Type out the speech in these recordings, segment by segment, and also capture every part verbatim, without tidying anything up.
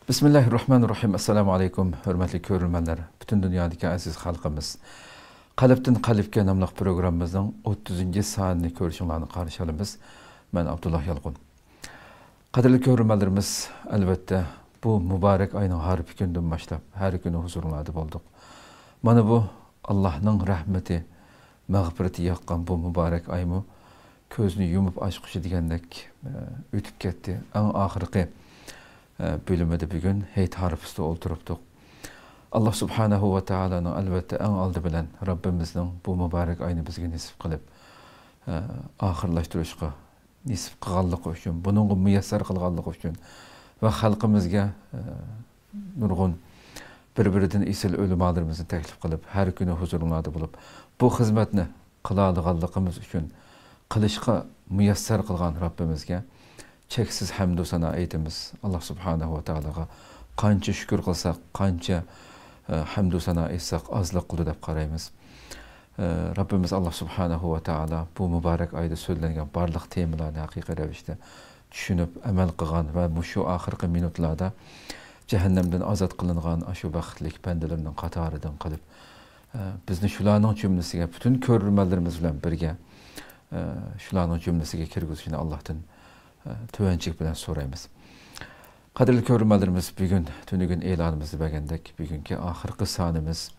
بىسمىللاھىررەھمانىررەھىم. ئەسسالامۇ ئەلەيكۇم، ھۆرمەتلىك كۆرۈرمەنلەر. پۈتۈن دۇنيادىكى ئەزىز خەلقىمىز. قەلبتىن قەلبكە ناملىق پروگراممىمىزنىڭ ئوتتۇزىنچى سانىنى كۆرۈشۈڭلارنى قارشى ئالىمىز. مەن ئابدۇللا يالقۇن. قەدىرلىك كۆرۈرمەنلىرىمىز، ئەلۋەتتە، بۇ مۇبارەك ئاينىڭ ھارپا كۈنىدىن باشلاپ ھەر كۈنى ھۇزۇرۇڭلاردا بولدۇق. مانا بۇ ئاللاھنىڭ رەھمىتى، مەغپىرىتى ياغقان بۇ مۇبارەك ئايمۇ كۆزنى يۇمۇپ ئاچقۇچە دېگەندەك، ئە، ئۆتۈپ كەتتى. ئەڭ ئاخىرقى، ئە، بۆلۈمىدە بۈگۈن ھېيت ھارپىسىدا ئولتۇرۇپتۇق. ئاللا سۇبھانەھۇ ۋە تائالانىڭ، ئەلۋەتتە، ئەڭ ئالدى بىلەن رەببىمىزنىڭ بۇ مۇبارەك ئاينى بىزگە نېسىپ قىلىپ، ئە، ئاخىرلاشتۇرۇشقا نېسىپ قىلغانلىقى ئۈچۈن، بۇنىڭغا مۇيەسسەر قىلغانلىقى ئۈچۈن ۋە خەلقىمىزگە، ئە، نۇرغۇن بىر-بىرىدىن ئېسىل ئۆلىمالىرىمىزنى تەكلىپ قىلىپ، ھەر كۈنى ھۇزۇرۇڭلاردا بولۇپ، بۇ خىزمەتنى قىلالىغانلىقىمىز ئۈچۈن، قىلىشقا مۇيەسسەر قىلغان رەببىمىزگە چەكسىز ھەمدۇ سانا ئېيتىمىز. ئاللا سۇبھانەھۇ ۋە تائالاغا قانچە شۈكۈر قىلساق، قانچە، ئە، ھەمدۇ سانا ئېيتساق، ئازلىق قىلىدۇ دەپ قارايمىز. ئە، رەببىمىز ئاللا سۇبھانەھۇ ۋە تائالا بۇ مۇبارەك ئايدا سۆزلەنگەن بارلىق تېمىلارنى ھەقىقىي رەۋىشتە چۈشىنىپ، ئەمەل قىلغان ۋە مۇشۇ ئاخىرقى مىنۇتلاردا جەھەننەمدىن ئازاد قىلىنغان ئاشۇ بەختلىك بەندىلىرىنىڭ قاتارىدىن قىلىپ، ئە، بىزنى شۇلارنىڭ جۈملىسىگە، پۈتۈن كۆرۈرمەنلىرىمىز بىلەن بىرگە، ئە، شۇلارنىڭ جۈملىسىگە كىرگۈزۈشىنى ئاللاھتىن، ئە، تۆۋەنچىلىك بىلەن سورايمىز. قەدىرلىك كۆرۈرمەنلىرىمىز، بۈگۈن تۈنۈگۈن ئېلانىمىزدا بەرگەندەك، بۈگۈنكى ئاخىرقى سانىمىز،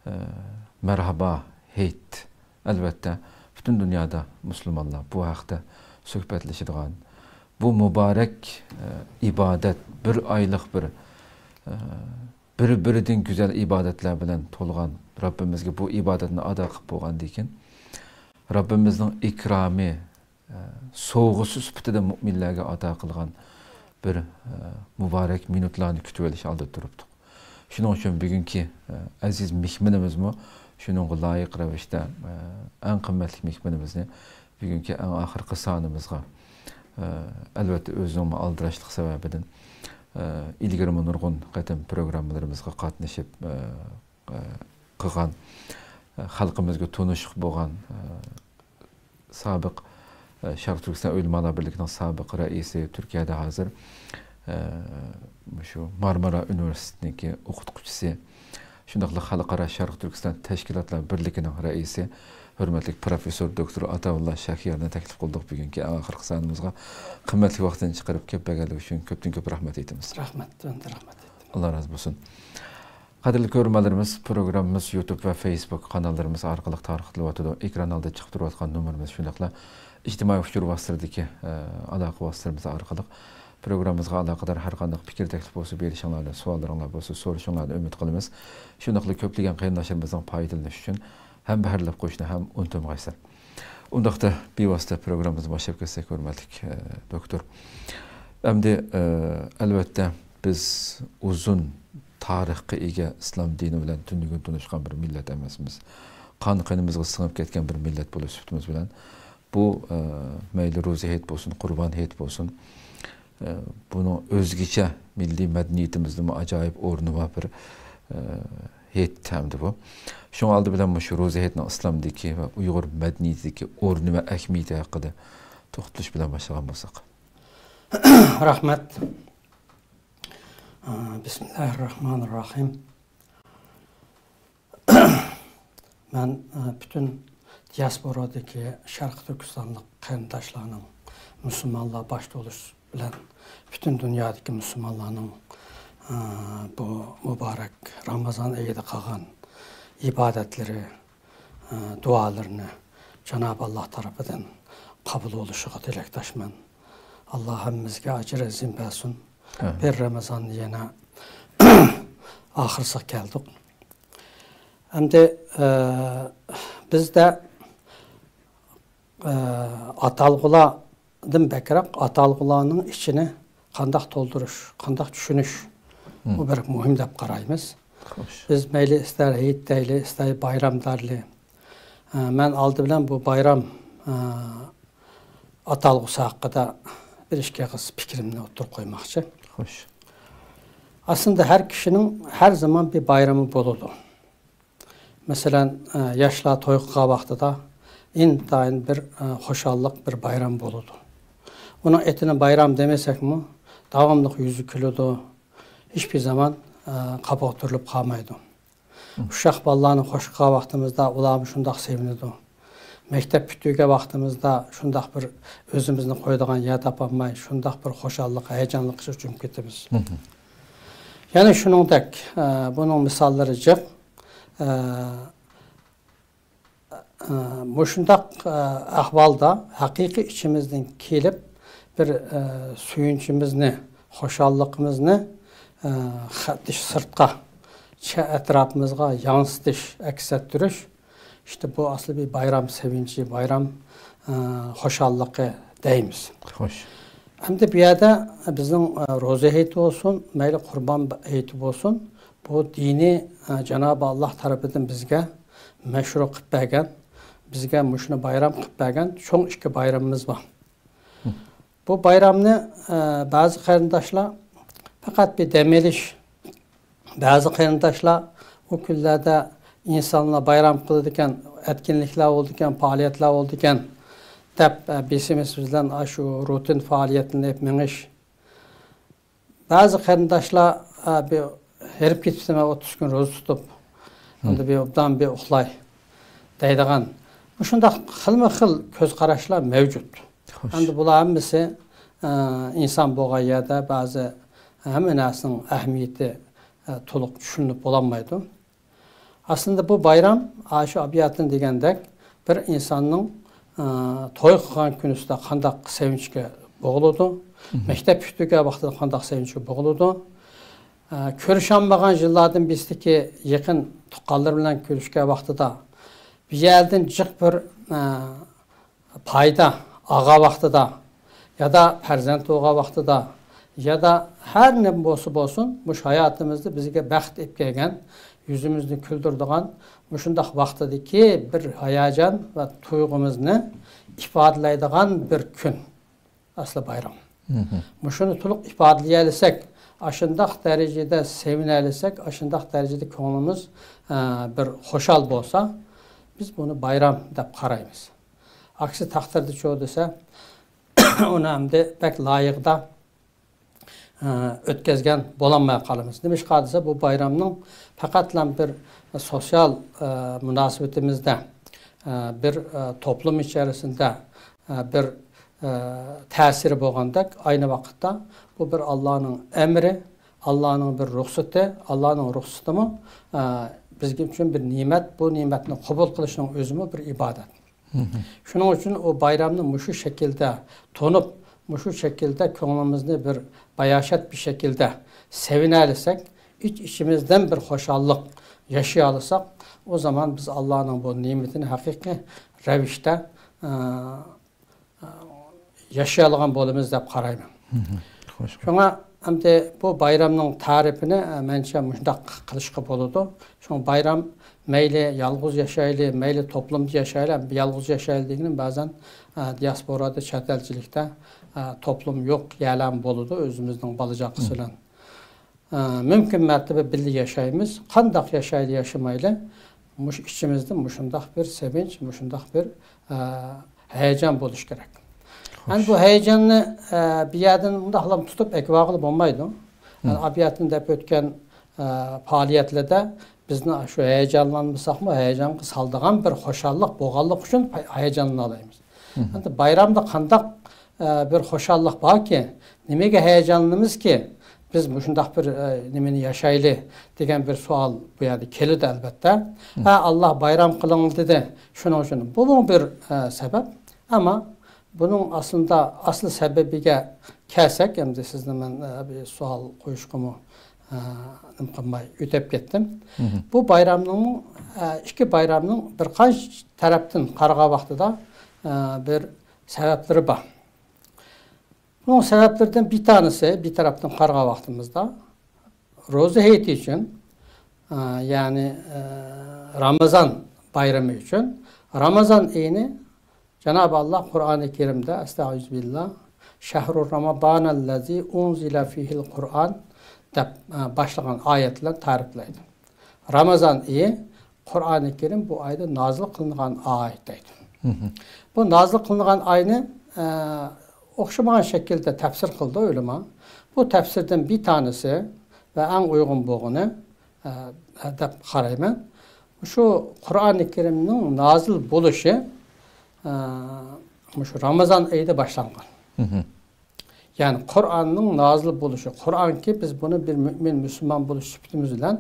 ئە، مەرھابا ھېيت. ئەلۋەتتە، پۈتۈن دۇنيادا مۇسۇلمانلار بۇ ھەقتە سۆھبەتلىشىدىغان، بۇ مۇبارەك، ئە، ئىبادەت، بىر ئايلىق بىر، ئە، بىر-بىرىدىن گۈزەل ئىبادەتلەر بىلەن تولغان، رەببىمىزگە بۇ ئىبادەتنى ئادا قىلىپ بولغاندىن كېيىن، رەببىمىزنىڭ ئىكرامى، ئە، سوۋغىسى سۈپىتىدە مۇئمىنلەرگە ئاتا قىلغان بىر، ئە، مۇبارەك مىنۇتلارنى كۈتۈۋېلىش ئالدىدا تۇرۇپتۇق. شۇنىڭ ئۈچۈن بۈگۈنكى، ئە، ئەزىز مېھمىنىمىزمۇ شۇنىڭغا لايىق رەۋىشتە، ئە، ئەڭ قىممەتلىك مېھمىنىمىزنى بۈگۈنكى ئەڭ ئاخىرقى سانىمىزغا، ئە، ئەلۋەتتە ئۆزىنىڭمۇ ئالدىراشلىق سەۋەبىدىن، ئە، ئىلگىرىمۇ نۇرغۇن قېتىم پروگراممىلىرىمىزغا قاتنىشىپ، ئە، ئە، قىلغان، ئە، خەلقىمىزگە تونۇشلۇق بولغان، ئە، سابىق، ئە، شەرقىي تۈركىستان ئۆلىمالار بىرلىكىنىڭ سابىق رەئىسى، تۈركىيەدە ھازىر، ئە، مۇشۇ مارمارا ئۇنىۋېرسىتېتىنىڭكى ئوقۇتقۇچىسى، شۇنداقلا خەلقئارا شەرقىي تۈركىستان تەشكىلاتلار بىرلىكىنىڭ رەئىسى، ھۆرمەتلىك پروفېسسور دوكتور ئاتاۋۇللا شەھرىيارنى تەكلىپ قىلدۇق بۈگۈنكى ئەڭ ئاخىرقى سانىمىزغا. قىممەتلىك ۋاقتىنى چىقىرىپ كېلىپ بەرگەنلىكى ئۈچۈن كۆپتىن كۆپ رەھمەت ئېيتىمىز. رەھمەت، تۆۋەندە رەھمەت ئېيتىمەن. ئاللا رازى بولسۇن. قەدىرلىك كۆرۈرمەنلىرىمىز، پروگراممىمىز يۇتۇب ۋە فېيسبۇك قاناللىرىمىز ئارقىلىق تارقىتىلىۋاتىدۇ. ئېكران ئالدىدا چىقىپ تۇرۇۋاتقان نومۇرىمىز، شۇنداقلا ئىجتىمائىي ئۇچۇر ۋاسىتىلىرىدىكى، ئە، ئالاقە ۋاسىتىلىرىمىز ئارقىلىق پروگراممىمىزغا ئالاقىدار ھەر قانداق پىكىر، تەكلىپ بولسا بېرىشىڭلارنى، سوئاللىرىڭلار بولسا سورىشىڭلارنى ئۈمىد قىلىمىز. شۇنداقلا كۆپلىگەن قېرىنداشلىرىمىزنىڭ پايدىلىنىشى ئۈچۈن ھەمبەھىرلەپ قويۇشنى ھەم ئۇنتۇمىغايسىلەر. ئۇنداقتا بىۋاسىتە پروگراممىمىزنى باشلاپ كەتسەك، ھۆرمەتلىك، ئە، دوكتور. ئەمدى، ئە، ئەلۋەتتە، بىز ئۇزۇن تارىخقا ئىگە ئىسلام دىنى بىلەن تۈنۈگۈن تونۇشقان بىر مىللەت ئەمەسمىز. قان قېنىمىزغا سىڭىپ كەتكەن بىر مىللەت بولۇش سۈپىتىمىز بىلەن، بۇ، ئە، مەيلى روزا ھېيت بولسۇن، قۇربان ھېيت بولسۇن، ئە، بۇنىڭ ئۆزگىچە مىللىي مەدەنىيىتىمىزدىمۇ ئاجايىپ ئورنى بار بىر، ئە، ھېيت ھەمدە بۇ. شۇڭا ئالدى بىلەن مۇشۇ روزا ھېيتنىڭ ئىسلامدىكى ۋە ئۇيغۇر مەدەنىيىتىدىكى ئورنى ۋە ئەھمىيىتى ھەققىدە توختىلىش بىلەن باشلىغان بولساق. رەھمەت. ئە، بىسمىللاھىررەھمانىررەھىم. مەن، ئە، پۈتۈن دىياسپورادىكى شەرقىي تۈركىستانلىق قېرىنداشلارنىڭ، مۇسۇلمانلار باشتا بولۇش بىلەن، پۈتۈن دۇنيادىكى مۇسۇلمانلارنىڭ، ئە، بۇ مۇبارەك رامىزان ئېيىدا قىلغان ئىبادەتلىرى، ئە، دۇئالىرىنى جانابى ئاللا تەرىپىدىن قوبۇل بولۇشىغا تىلەكداشمەن. ئاللا ھەممىمىزگە ئەجرى ئەزىم بەرسۇن. ئامىن. بىر رامىزاننى يەنە ئاخىرسىغا كەلدۇق. ئەمدى، ئە، بىزدە، ئە، ئاتالغۇلاردىن بەكرەك ئاتالغۇلارنىڭ ئىچىنى قانداق تولدۇرۇش، قانداق چۈشىنىش، مم. بۇ بەك مۇھىم دەپ قارايمىز. خوش. بىز مەيلى ئىستەر ھېيت دەيلى، ئىستەر بايرام دەيلى. ئە، مەن ئالدى بىلەن بۇ بايرام، ئە، ئاتالغۇسى ھەققىدە بىر ئىككى ئېغىز پىكرىمنى ئوتتۇرىغا قويماقچى. خوش. ئەسلىدە ھەر كىشىنىڭ ھەر زامان بىر بايرىمى بولىدۇ. مەسىلەن، ئە، ياشلار توي قىلغان ۋاقتىدا ئىنتايىن بىر، ئە، خۇشاللىق، بىر بايرام بولىدۇ. ئۇنىڭ ئېتىنى بايرام دېمىسەكمۇ، داۋاملىق يۈزى كۈلىدۇ، ھېچبىر زامان، ئە، قاپىغا تۈرۈلۈپ قالمايدۇ. ئۇششاق بالىلارنى خوش قىلغان ۋاقتىمىزدا ئۇلارمۇ شۇنداق سېۋىنىدۇ. مەكتەپ پۈتتۈرگەن ۋاقتىمىزدا شۇنداق بىر ئۆزىمىزنى قويىدىغان يەر تاپالماي، شۇنداق بىر خۇشاللىق، ھاياجانلىق ئىچىدە چۆمۈپ كېتىمىز. يەنە شۇنىڭدەك، ئە، بۇنىڭ مىساللىرى جىق. ئە، ئە، مۇشۇنداق، ئە، ئەھۋالدا ھەقىقىي ئىچىمىزدىن كېلىپ، بىر، ئە، سۆيۈنچىمىزنى، خۇشاللىقىمىزنى، ئە، خەتلىش سىرتقا، چە-، ئەتراپىمىزغا ياڭزىتىش، ئەكس ئەتتۈرۈش، ئىشتە بۇ ئەسلى بىر بايرام سېۋىنچى، بايرام، ئە، خۇشاللىقى دەيمىز. خوش. ئەمدى بۇ يەردە بىزنىڭ، ئە، روزا ھېيتى بولسۇن، مەيلى قۇربان ھېيتى بولسۇن، بۇ دىنىي، ئە، جانابى ئاللاھ تەرىپىدىن بىزگە مەشرۇ قىلىپ بەرگەن، بىزگە مۇشۇنى بايرام قىلىپ بەرگەن چوڭ ئىككى بايرىمىمىز بار. بۇ بايرامنى، ئە، بەزى قېرىنداشلار پەقەت بىر دەم ئېلىش، بەزى قېرىنداشلار ئۇ كۈنلەردە ئىنسانلار بايرام قىلىدىكەن، ئەتكىنلىكلەر بولىدىكەن، پائالىيەتلەر بولىدىكەن دەپ، ئە، بېسىمىز بىلەن ئاشۇ روتىن پائالىيەتلىرىنى ئېلىپ مېڭىش. بەزى قېرىنداشلار، ئە، بىر ھېرىپ كېتىپتىمەن ئوتتۇز كۈن روزا تۇتۇپ، ئەمدى بىر ئوبدان بىر ئۇخلاي دەيدىغان مۇشۇنداق خىلمۇ خىل كۆز قاراشلار مەۋجۇت. خوش. ئەمدى بۇلار ھەممىسى، ئە، ئىنسان بولغان يەردە بەزى ھەممە نەرسىنىڭ ئەھمىيىتى، ئە، تولۇق چۈشىنىلىپ بولالمايدۇ. ئەسلىندە بۇ بايرام، ئاشۇ ئابىياتىن دېگەندەك، بىر ئىنساننىڭ، ئە، توي قىلغان كۈنىسىدە قانداق سېۋىنچكە بوغۇلىدۇ، مەكتەپ پۈتتۈرگەن ۋاقتىدا قانداق سېۋىنچكە بوغۇلىدۇ، ئە، كۆرۈشەلمىگەن يىللاردىن بېسىدىكى يېقىن تۇغقانلىرى بىلەن كۆرۈشكەن ۋاقتىدا بۇ يەردىن جىق بىر، ئە، پايدا ئالغان ۋاقتىدا، يادا پەرزەنت بولغان ۋاقتىدا، يادا ھەر نېمە بولسا بولسۇن، مۇشۇ ھاياتىمىزدا بىزگە بەخت ئېلىپ كەلگەن، يۈزىمىزنى كۈلدۈرىدىغان مۇشۇنداق ۋاقتىدىكى بىر ھاياجان ۋە تۇيغۇمىزنى ئىپادىلەيدىغان بىر كۈن. ئەسلى بايرام. مۇشۇنى تولۇق ئىپادىلىيەلىسەك، ئاشۇنداق دەرىجىدە سېۋىنەلىسەك، ئاشۇنداق دەرىجىدە كۆڭلىمىز، ئە، بىر خۇشال بولسا، بىز بۇنى بايرام دەپ قارايمىز. ئاكسى تەقدىردىچۇ دېسە، ئۇنى ئەمدى بەك لايىقىدا، ئە، ئۆتكەزگەن بولالماي قالىمىز. نېمىشقا دېسە، بۇ بايرامنىڭ پەقەتلا بىر سوتسىيال، ئە، مۇناسىۋىتىمىزدە، ئە، بىر، ئە، توپلۇم ئىچەرىسىندە، ئە، بىر، ئە، تەسىرى بولغاندەك، ئاينى ۋاقىتتا بۇ بىر ئاللانىڭ ئەمرى، ئاللانىڭ بىر رۇخسىتى، ئاللانىڭ رۇخسىتىمۇ، ئە، بىزگە ئۈچۈن بىر نېمەت، بۇ نېمەتنى قوبۇل قىلىشنىڭ ئۆزىمۇ بىر ئىبادەت. شۇنىڭ ئۈچۈن ئۇ بايرامنى مۇشۇ شەكىلدە تونۇپ، مۇشۇ شەكىلدە كۆڭلىمىزنى بىر باياشات بىر شەكىلدە سېۋىنەلىسەك، ئىچ-ئىچىمىزدىن بىر خۇشاللىق ياشىيالىساق، ئۇ زامان بىز ئاللانىڭ بۇ نېمىتىنى ھەقىقىي رەۋىشتە، ئە، ئە، ياشىيالىغان بولىمىز دەپ قارايمەن. خوش. شۇڭا ئەمدى بۇ بايرامنىڭ تەرىپىنى، ئە، مەنچە مۇشۇنداق قىلىشقا بولىدۇ. شۇڭا بايرام مەيلى يالغۇز ياشايلى، مەيلى توپلۇمدا ياشايلى، يالغۇز ياشايلى دېگىنىم بەزەن، ئە، دىياسپورادا، چەت ئەلچىلىكتە، ئە، توپلۇم يوق يەرلەرمۇ بولىدۇ، ئۆزىمىزنىڭ بالا چاقىسى بىلەن. ئە، مۇمكىن مەرتىۋە بىللە ياشايمىز. قانداق ياشايلى، ياشىمايلى، مۇشۇ ئىچىمىزدە مۇشۇنداق بىر سېۋىنچ، مۇشۇنداق بىر، ئە، ھەيەجان بولۇشى كېرەك. ئەمدى بۇ ھەيەجاننى، ئە، بىر يەردىن مۇنداقلا تۇتۇپ ئەكىۋالغىلى بولمايدۇ. يەنى ئابىياتىن دەپ ئۆتكەن، ئە، پائالىيەتلەردە بىزنى شۇ ھەيەجانلانمىساقمۇ، ھەيەجانغا سالىدىغان بىر خۇشاللىق بولغانلىقى ئۈچۈن پاي-، ھەيەجانلىنالايمىز. ئەمدى بايرامدا قانداق، ئە، بىر خۇشاللىق باركى، نېمىگە ھەيەجانلىنىمىزكى؟ بىز مۇشۇنداق بىر، ئە، نېمىنى ياشايلى دېگەن بىر سوئال بۇ يەردە كېلىدۇ، ئەلۋەتتە. ھە، ئاللا بايرام قىلىڭ دېدى، شۇنىڭ ئۈچۈن. بۇمۇ بىر، ئە، سەۋەب. ئەمما بۇنىڭ ئاسلىدا، ئاسلى سەۋەبىگە كەلسەك، ئەمدى سىزنى مەن، ئە، بىر سوئال قويۇشقىمۇ، ئە، نېمە قىلماي ئۆتۈپ كەتتىم. بۇ بايرامنىڭ، ئە، ئىككى بايرامنىڭ بىر قانچە تەرەپتىن قارىغان ۋاقتىدا، ئە، بىر سەۋەبلىرى بار. بۇنىڭ سەۋەبلىرىدىن بىر تانىسى، بىر تەرەپتىن قارىغان ۋاقتىمىزدا، روزا ھېيتى ئۈچۈن، ئە، يەنى، ئە، رامىزان بايرىمى ئۈچۈن، رامىزان ئېيىنى جانابى ئاللا قۇرئانى كەرىمدە، ئەستەئۇزۇبىللا، «شەھرۇ رامەزانەللەزى ئۇنزىلە فىھىل قۇرئان» دەپ، ئە، باشلىغان ئايەت بىلەن تەرىپلەيدۇ. رامىزان ئېيى، قۇرئانى كەرىم بۇ ئايدا نازىل قىلىنغان ئاي دەيدۇ. بۇ نازىل قىلىنغان ئاينى، ئە، ئوخشىمىغان شەكىلدە تەپسىر قىلىدۇ ئۆلىما. بۇ تەپسىردىن بىر تانىسى، ۋە ئەڭ ئۇيغۇن بولغىنى، ئە، دەپ قارايمەن. شۇ قۇرئانى كەرىمنىڭ نازىل بولۇشى، ئە، مۇشۇ رامىزان ئېيىدا باشلانغان. مھم. يەنى قۇرئاننىڭ نازىل بولۇشى، قۇرئانكى بىز بۇنى بىر مۆمىن، مۇسۇلمان بولۇش سۈپىتىمىز بىلەن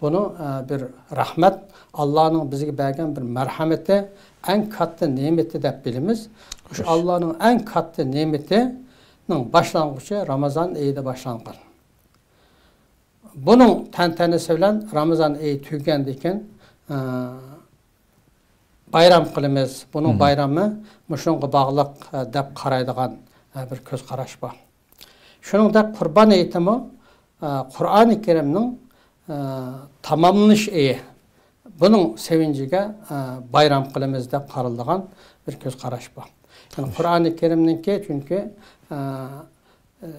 بۇنى، ئە، بىر رەھمەت، ئاللانىڭ بىزگە بەرگەن بىر مەرھەمىتى، ئەڭ كاتتا نېمىتى دەپ بىلىمىز. شۇ خوش. ئاللانىڭ ئەڭ كاتتا نېمىتىنىڭ باشلانغۇچى رامىزان ئېيىدا باشلانغان. بۇنىڭ تەنتەنىسى بىلەن رامىزان ئېيى تۈگىگەندىن كېيىن، ئە، بايرام قىلىمىز. بۇنىڭ مھم. بايرىمى مۇشۇنىڭغا باغلىق، ئە، دەپ قارايدىغان، ئە، بىر كۆز قاراش بار. شۇنىڭدەك قۇربان ھېيتىمۇ، ئە، قۇرئانى كەرىمنىڭ، ئە، تاماملىنىش ئېيى. بۇنىڭ سېۋىنچىگە، ئە، بايرام قىلىمىز دەپ قارىلىدىغان بىر كۆز قاراش بار. يەنى قۇرئانى كەرىمنىڭكى چۈنكى، ئە، ئە،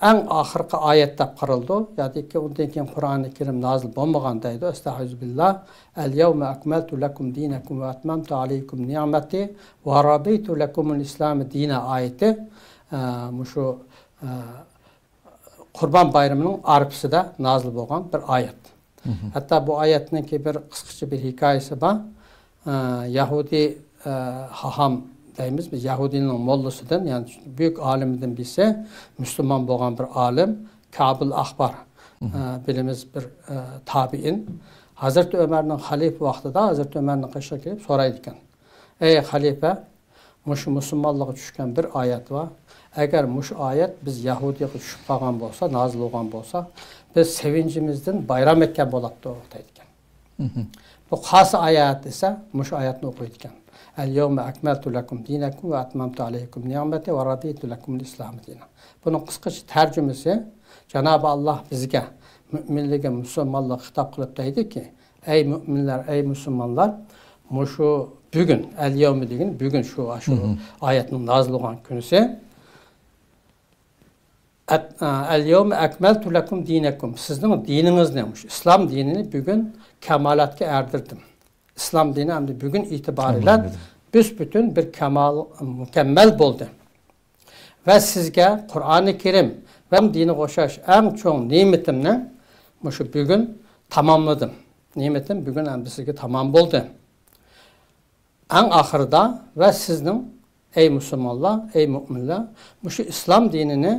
ئەڭ ئاخىرقى ئايەت دەپ قارىلىدۇ. ياكى ئۇندىن كېيىن قۇرئانى كەرىم نازىل بولمىغان دەيدۇ. ئەستەئىزۇبىللا. ئەل يەۋمە ئەكمەلتۇ لەكۇم دىنەكۇم ۋە ئەتمەمتۇ ئەلەيكۇم نىئمەتى ۋە رەزىتۇ لەكۇمۇل ئىسلامە دىنا ئايىتى. ئە، مۇشۇ، ئە، قۇربان بايرىمىنىڭ ئارپىسىدا نازىل بولغان بىر ئايەت. مھم. ھەتتا بۇ ئايەتنىڭكى بىر قىسقىچە بىر ھېكايىسى بار. ئە، يەھۇدىي، ئە، ھاھام دەيمىز بىز، يەھۇدىينىڭ موللىسىدىن، يەنى بۈيۈك ئالىمىدىن بىرسى، مۇسۇلمان بولغان بىر ئالىم، كەئبۇل ئەخبار، مھم. ئە، بىلىمىز بىر، ئە، تابىئىن. ھەزرىتى ئۆمەرنىڭ خەلىپە ۋاقتىدا ھەزرىتى ئۆمەرنىڭ قېشىغا كېلىپ سورايدىكەن. ئەي خەلىپە، مۇشۇ مۇسۇلمانلارغا چۈشكەن بىر ئايەت بار. ئەگەر مۇشۇ ئايەت بىز يەھۇدىيغا چۈشۈپ قالغان بولسا، نازىل بولغان بولسا، بىز سېۋىنچىمىزدىن بايرام ئەتكەن بولاتتۇق، دەيدىكەن. مھم. بۇ قايسى ئايەت دېسە، مۇشۇ ئايەتنى ئوقۇيدىكەن. ئەل يەۋمە ئەكمەلتۇ لەكۇم دىنەكۇم ۋە ئەتمەمتۇ ئەلەيكۇم نىئمەتى ۋە رەزىتۇ لەكۇمۇل ئىسلامە دىنا. بۇنىڭ قىسقىچە تەرجىمىسى، جانابى ئاللا بىزگە، مۆمىنلەرگە، مۇسۇلمانلارغا خىتاب قىلىپ دەيدۇكى، ئەي مۆمىنلەر، ئەي مۇسۇلمانلار، مۇشۇ بۈگۈن، ئەل يەۋمە دېگىنى بۈگۈن شۇ، شۇ مھم. ئايەتنىڭ نازىل بولغان كۈنىسى. ئەت-، ئە، ئەل يەۋمە ئەكمەلتۇ لەكۇم دىنەكۇم. سىزنىڭ دىنىڭىزنى، مۇشۇ ئىسلام دىنىنى بۈگۈن كامالەتكە ئەردۈردۈم. ئىسلام دىنى ئەمدى بۈگۈن ئېتىبارى بىلەن تاماملىدى. بۈس-بۈتۈن بىر كامال، مۇكەممەل بولدى. ۋە سىزگە قۇرئانى كەرىم ۋە دىنىغا ئوخشاش ئەڭ چوڭ نېمىتىمنى مۇشۇ بۈگۈن تاماملىدىم. نېمىتىم بۈگۈن ئەمدى سىزگە تامام بولدى. ئەڭ ئاخىرىدا، ۋە سىزنىڭ، ئەي مۇسۇلمانلار، ئەي مۆمىنلەر، مۇشۇ ئىسلام دىنىنى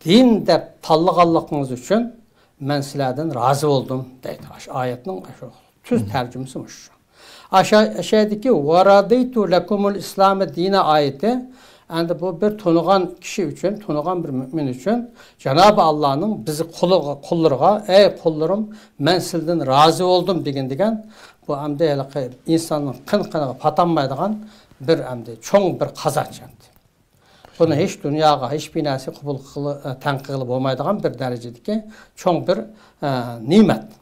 دىن دەپ تاللىغانلىقىڭىز ئۈچۈن مەن سىلەردىن رازى بولدۇم، دەيدۇ. ئاشۇ ئايەتنىڭ ئاشۇ تۈز مھم. تەرجىمىسى مۇشۇ. ئاشا-، ئاشۇ يەردىكى ۋە رەزىتۇ لەكۇمۇل ئىسلامە دىنا ئايىتى، ئەمدى بۇ بىر تونۇغان كىشى ئۈچۈن، تونۇغان بىر مۆمىن ئۈچۈن جانابى ئاللانىڭ بىز قۇلىغا، قۇللىرىغا، ئەي قۇللىرىم، مەن سىلىدىن رازى بولدۇم دېگەن، دېگەن، بۇ ئەمدى ھېلىقى ئىنساننىڭ قىن قىنىغا پاتالمايدىغان بىر ئەمدى چوڭ بىر قازانچ ئەمدى. بۇنى ھېچ دۇنياغا، ھېچ بىر نەرسە قوبۇل قىل-، تەڭ قىلغىلى بولمايدىغان بىر دەرىجىدىكى چوڭ بىر، ئە، نېمەت.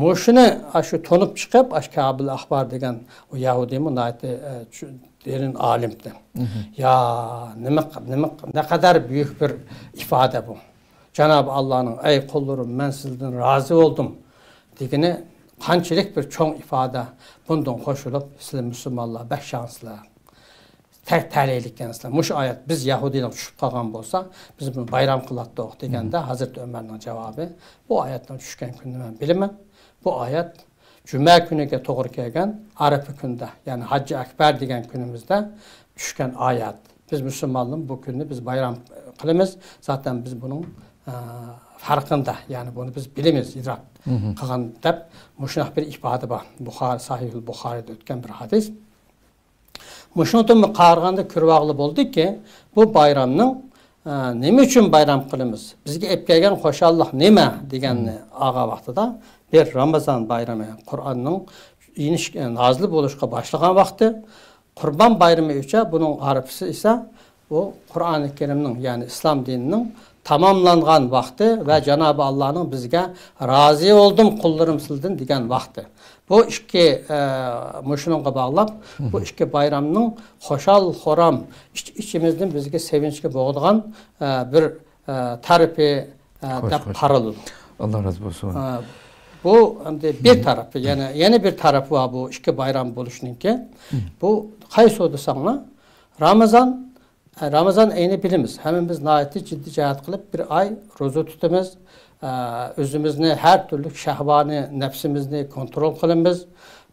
مۇشۇنى ئاشۇ تونۇپ چىقىپ، ئاشۇ كەئبۇل ئەخبار دېگەن ئۇ يەھۇدىيمۇ ناھايىتى، ئە، چۈ-، دېرىن ئالىمدى. مھم. يا، نېمە، نېمە، نەقەدەر بۈيۈك بىر ئىپادە بۇ. جانابى ئاللانىڭ، ئەي قۇللىرىم، مەن سىلىدىن رازى بولدۇم دېگىنى قانچىلىك بىر چوڭ ئىپادە. بۇندىن قوشۇلۇپ، سىلەر مۇسۇلمانلار بەك شانسلار. تەك تەلەيلىككەنسىلەر. مۇشۇ ئايەت بىز يەھۇدىيلارغا چۈشۈپ قالغان بولسا، بىز بۇنى بايرام قىلاتتۇق دېگەندە، مھم. ھەزرىتى ئۆمەرنىڭ جاۋابى، بۇ ئايەتنىڭ چۈشكەن كۈنىنى مەن بىلىمەن. بۇ ئايەت جۈمە كۈنىگە توغرا كەلگەن ئەرەپە كۈنىدە، يەنى ھەججى ئەكبەر دېگەن كۈنىمىزدە چۈشكەن ئايەت. بىز مۇسۇلمانلار بۇ كۈننى بىز بايرام قىلىمىز. زاتەن بىز بۇنىڭ، ئە، پەرقىندە، يەنى بۇنى بىز بىلىمىز، ئىدراك مھم. قىلغان دەپ مۇشۇنداق بىر ئىپادە بار. بۇخارى، سەھىھۇل بۇخارىدا ئۆتكەن بىر ھەدىس. مۇشۇنىڭدىن قارىغاندا كۆرۈۋالغىلى بولىدۇكى، بۇ بايرامنىڭ، ئە، نېمە ئۈچۈن بايرام قىلىمىز؟ بىزگە ئېلىپ كەلگەن خۇشاللىق نېمە؟ دېگەننى مم. ئالغان ۋاقتىدا، بىر رامىزان بايرىمى، قۇرئاننىڭ ئېنىش-، ئە، نازىل بولۇشقا باشلىغان ۋاقتى، قۇربان بايرىمى ئۆچە، بۇنىڭ ئارپىسى ئىسە بۇ قۇرئانى كەرىمنىڭ، يەنى ئىسلام دىنىنىڭ تاماملانغان ۋاقتى ۋە جانابى ئاللانىڭ بىزگە رازى بولدۇم قۇللىرىم سىلدىن دېگەن ۋاقتى. بۇ ئىككى، ئە، مۇشۇنىڭغا باغلاپ، بۇ مم. ئىككى بايرامنىڭ خۇشال-خۇرام، ئىچ-ئىچىمىزدىن بىزگە سېۋىنچكە بولىدىغان، ئە، بىر، ئە، تەرىپى، ئە، خوش، دەپ خوش. قارىلىدۇ. ئاللا رازى بولسۇن. ئە، بۇ ئەمدى بىر مم. تەرىپى، يەنە، يەنە بىر تەرىپى بار بۇ ئىككى بايرام بولۇشنىڭكى. مم. بۇ قايسى دېسەڭلار، رامىزان رامىزان ئېيىنى بىلىمىز، ھەممىمىز ناھايىتى جىددىي جەھەت قىلىپ بىر ئاي روزا تۇتىمىز. ئە، ئۆزىمىزنى ھەر تۈرلۈك شەھۋانىي نەپسىمىزنى كونترول قىلىمىز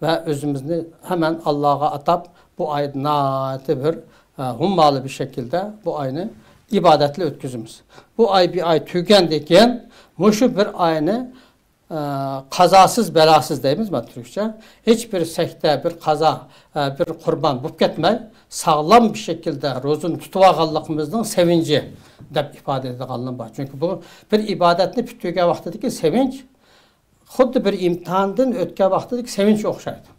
ۋە ئۆزىمىزنى ھەمەن ئاللاغا ئاتاپ، بۇ ئايدا ناھايىتى بىر، ئە، ھۇممالى بىر شەكىلدە بۇ ئاينى ئىبادەتلەر ئۆتكۈزىمىز. بۇ ئاي بىر ئاي تۈگىگەندىن كېيىن، مۇشۇ بىر ئاينى ئە، قازاسىز، بەلاسىز دەيمىز مانا تۈركچە. ھېچ بىر سەكتە، بىر قازا، ئە، بىر قۇربان بولۇپ كەتمەي، ساغلام بىر شەكىلدە روزىنى تۇتۇۋالغانلىقىمىزنىڭ سېۋىنچى دەپ ئىپادە ئېتىدىغانلىرىم بار. چۈنكى بۇ بىر ئىبادەتنى پۈتتۈرگەن ۋاقتىدىكى سېۋىنچ خۇددى بىر ئىمتىھاندىن ئۆتكەن ۋاقتىدىكى سېۋىنچ ئوخشايدۇ.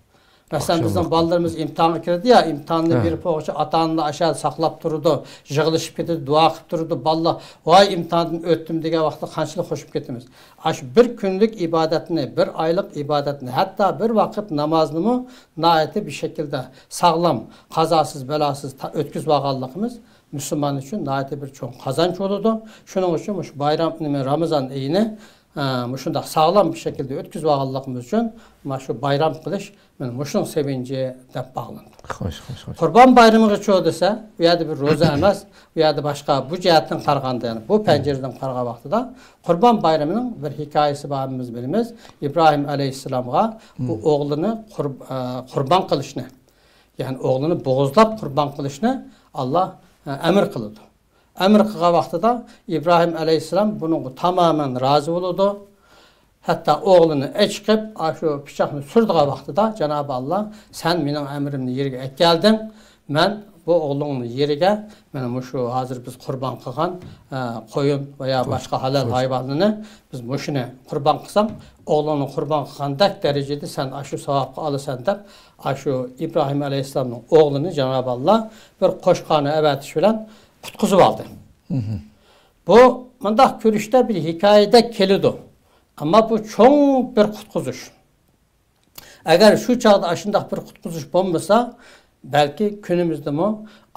مەسىلەن، بىزنىڭ بالىلىرىمىز ئىمتىھانغا كىرىدۇ يا، ئىمتىھاننى بېرىپ بولغۇچە ئاتا-ئانىلار ئاشۇ يەردە ساقلاپ تۇرىدۇ، يىغلىشىپ كېتىدۇ، دۇئا قىلىپ تۇرىدۇ. بالىلار، ۋاي، ئىمتىھاندىن ئۆتتۈم دېگەن ۋاقىتتا قانچىلىك خۇش بولۇپ كېتىمىز. ئاشۇ بىر كۈنلۈك ئىبادەتنى، بىر ئايلىق ئىبادەتنى، ھەتتا بىر ۋاقىت نامازنىمۇ ناھايىتى بىر شەكىلدە ساغلام، قازاسىز، بەلاسىز تا-، ئۆتكۈزۈۋالغانلىقىمىز مۇسۇلمان ئۈچۈن ناھايىتى بىر چوڭ قازانچ بولىدۇ. شۇنىڭ ئۈچۈن مۇشۇ بايرام، نېمە، رامىزان ئېيىنى، ئە، مۇشۇنداق ساغلام بىر شەكىلدە ئۆتكۈزۈۋالغانلىقىمىز ئۈچۈن مانا شۇ بايرام قىلىش، مانا مۇشۇنىڭ سېۋىنچى دەپ باغلىنىدۇ. خوش، خوش، خوش. قۇربان بايرىمىغىچۇ دېسە، بۇ يەردە بىر روزا ئەمەس، بۇ يەردە باشقا، بۇ جەھەتتىن قارىغاندا، يەنى بۇ پەنجىرىدىن قارىغان ۋاقتىدا قۇربان بايرىمىنىڭ بىر ھېكايىسى بار، ھەممىمىز بىلىمىز. ئىبراھىم ئەلەيھىسسالامغا بۇ ئوغلىنى قۇرب-، ئە، قۇربان قىلىشنى، يەنى ئوغلىنى بوغۇزلاپ قۇربان قىلىشنى ئاللا، ئە، ئەمىر قىلىدۇ. ئەمىر قىلغان ۋاقتىدا ئىبراھىم ئەلەيھىسسالام بۇنىڭغا تامامەن رازى بولىدۇ. ھەتتا ئوغلىنى ئەچىقىپ، ئاشۇ پىچاقنى سۈرىدىغان ۋاقتىدا جانابى ئاللا، سەن مېنىڭ ئەمرىمنى يېرىگە ئەكەلدىڭ، مەن بۇ ئوغلۇڭنى يېرىگە، مانا مۇشۇ ھازىر بىز قۇربان قىلغان، ئە، قويۇن ۋە يا باشقا ھالال ھايۋاننى بىز مۇشۇنى قۇربان قىلساڭ، ئوغلۇڭنى قۇربان قىلغاندەك دەرىجىدە سەن ئاشۇ ساۋابقا ئالىسەن دەپ، ئاشۇ ئىبراھىم ئەلەيھىسسالامنىڭ ئوغلىنى جانابى ئاللا بىر قوچقارنى ئەۋەتىش بىلەن قۇتقۇزۇۋالدى. بۇ مۇنداق كۆرۈشتە بىر ھېكايىدەك كېلىدۇ. ئەمما بۇ چوڭ بىر قۇتقۇزۇش. ئەگەر شۇ چاغدا ئاشۇنداق بىر قۇتقۇزۇش بولمىسا، بەلكى كۈنىمىزدىمۇ